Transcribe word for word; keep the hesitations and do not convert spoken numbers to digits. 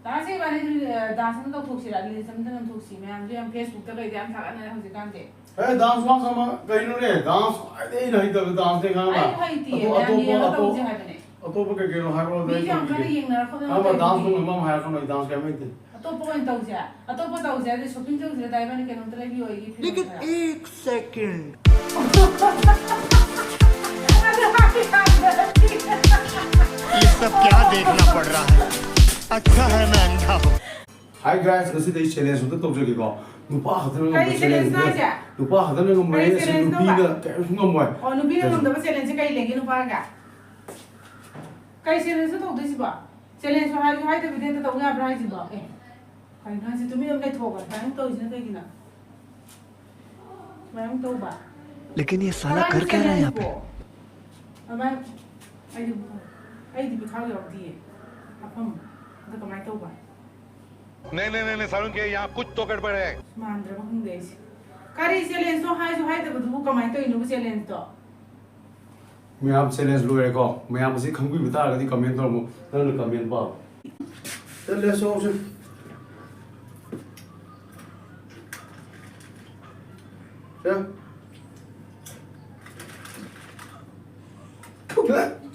Dance ꯏꯕꯥꯅꯤ, ꯑ, dance ꯑꯃ ꯇꯧꯊꯣꯛꯁꯤꯔꯥ? ꯔꯤꯜꯁ ꯑꯃꯇ ꯅꯝꯊꯣꯛꯁꯤ꯫ ꯃꯌꯥꯝꯁꯨ ꯌꯥꯝ Facebook ꯇ ꯀꯩꯗ ꯌꯥꯝ ꯊꯥꯒꯠꯅꯔꯦ ꯍꯧꯖꯤꯛꯀꯥꯟꯁꯦ꯫ ꯑꯦ, ꯗꯥꯟꯁ ꯋꯥꯟꯁ ꯑꯃ ꯀꯩꯅꯣꯅꯦ? ꯗꯥꯟꯁ ꯈ꯭ꯋꯥꯏꯗꯒꯤ ꯑꯩꯅ ꯍꯩꯇꯕ ꯗꯥꯟꯁꯅꯦ, ꯈꯪꯉꯕ? ꯑꯩ ꯍꯩꯇꯤꯌꯦ, ꯑꯇꯣꯞ- ꯃꯌꯥꯝ ꯑꯇꯣꯞꯄ- ꯌꯦꯡꯉꯒ ꯑꯇꯣꯞ- ꯇꯧꯁꯦ ꯍꯥꯏꯕꯅꯦ꯫ ꯑꯇꯣꯞꯄ ꯀꯩ ꯀꯩꯅꯣ ꯍꯥꯏꯔꯛꯑꯣ, ꯑꯗꯨ ꯑꯩ ꯃꯤꯁꯨ ꯌꯥꯝ ꯀꯟꯅ ꯇꯧꯕꯤꯒꯦ꯫ ꯌꯦꯡꯅꯔ ꯈꯣꯠꯅꯔ ꯈꯪꯉꯕ? ꯗꯥꯟꯁ ꯇꯧꯗꯦ꯫ ꯐꯣꯝ ꯑꯃ ꯍꯥꯏꯔꯛꯀꯅꯣ, ꯑꯩ ꯗꯥꯟꯁ ꯀꯩꯝ ꯍꯩꯇꯦ꯫ ꯑꯇꯣꯞꯄ ꯑꯣꯏꯅ ꯇꯧꯁꯦ꯫ ꯑꯇꯣꯞꯄ ꯇꯧꯁꯦ ꯍꯥꯏꯗꯤ ꯁꯣꯄꯤꯡ ꯆꯧꯁꯤꯔ? ꯗꯥꯏꯕꯥꯅꯤ ꯀꯩꯅꯣꯝꯇ ꯂꯩꯕꯤꯌꯣ ꯑꯩꯒꯤ लेकिन ꯈꯔ꯫ एक सेकंड। ꯑꯗꯨ ꯍꯥꯏꯔꯀꯥꯟꯗ ये सब क्या देखना पड़ रहा है? अच्छा है मैं अंधा हूँ। Hi guys, ꯉꯁꯤꯗꯤ ꯑꯩ ꯆꯦꯂꯦꯟꯖ ꯑꯝꯇ ꯇꯧꯖꯒꯦꯀꯣ꯫ ꯅꯨꯄꯥ ꯈꯛꯇꯅ ꯉꯝꯕ ꯀꯔꯤ ꯆꯦꯂꯦꯟꯖꯅꯣ ꯆꯦꯂꯦꯟꯖꯅꯦ꯫ ꯍꯥꯏꯁꯦ? ꯅꯨꯄꯥ ꯈꯛꯇꯅ ꯉꯝꯕ ꯀꯔꯤ ꯍꯥꯏꯁꯦ ꯆꯦꯂꯦꯟꯖꯅꯣꯕ? ꯅꯨꯄꯤꯅ ꯀꯔꯤꯝꯁꯨ ꯉꯝꯃꯣꯏ꯫ ꯑꯣ, ꯅꯨꯄꯤꯅ ꯀꯩꯅꯣ? ꯉꯝꯗꯕ ꯆꯦꯂꯦꯟꯖꯁꯦ ꯀꯔꯤ ꯂꯩꯒꯦ ꯅꯨꯄꯥꯒ? ꯀꯔꯤ ꯆꯦꯂꯦꯟꯖꯅꯣ ꯇꯧꯗꯣꯏꯁꯤꯕꯣ? ꯆꯦꯂꯦꯟꯖꯁꯨ ꯍꯥꯏꯁꯨ ꯍꯥꯏꯗꯕꯤꯗ ꯍꯦꯛꯇ ꯇꯧ ꯌꯥꯕ꯭ꯔꯥ ꯍꯥꯏꯁꯤꯕꯣ? ꯑꯦ, ꯀꯩꯅꯣ ꯍꯥꯏꯁꯦ? ꯇꯨꯃꯤꯟꯅ ꯑꯗꯨꯝ ꯂꯩꯊꯣꯛꯑꯒ ꯁꯨꯃꯥꯏꯅ ꯇꯧꯔꯤꯁꯤꯅ ꯀꯩꯒꯤꯅꯣ? ꯁꯨꯃꯥꯏꯅ ꯑꯃꯨꯛ ꯇꯧꯕ꯫ लेकिन ये साला ꯀꯃꯥꯏꯅ कर क्या रहा है यहाँ पे? ꯆꯦꯂꯦꯟꯖꯕꯣ? ꯀꯃꯥꯏ-, ꯑꯩꯗꯤ, ꯑꯩꯗꯤ ꯄꯤꯈꯥꯎ ꯌꯥꯎꯗꯤꯌꯦ꯫ ꯍꯥꯐꯝ꯫ ꯑꯗꯣ ꯀꯃꯥꯏꯅ ꯇꯧꯕ? नहीं नहीं नहीं नहीं सारुण के यहाँ कुछ तो गड़बड़ है। ꯃꯥꯟꯗ꯭ꯔꯕ ꯈꯪꯗꯦ ꯑꯩꯁꯦ꯫ ꯀꯔꯤ ꯆꯦꯂꯦꯟꯖꯅꯣ ꯍꯥꯏꯁꯨ ꯍꯥꯏꯗꯕꯗꯨꯕꯨ ꯀꯃꯥꯏꯅ ꯇꯧꯔꯤꯅꯣꯕ ꯆꯦꯂꯦꯟꯖꯇꯣ? ꯃꯌꯥꯝ ꯆꯦꯂꯦꯟꯖ ꯂꯣꯏꯔꯦꯀꯣ꯫ ꯃꯌꯥꯝ ꯑꯁꯤ ꯈꯪꯕꯤꯕ ꯇꯥꯔꯒꯗꯤ ꯀꯃꯦꯟ ꯇꯧꯔꯝꯃꯣ꯫ ꯅꯪꯅ ꯀꯃꯦꯟ ꯄꯥꯎ꯫ ꯆꯠꯂꯦ, ꯁꯣꯛꯁꯦ꯫ ꯆꯠ꯫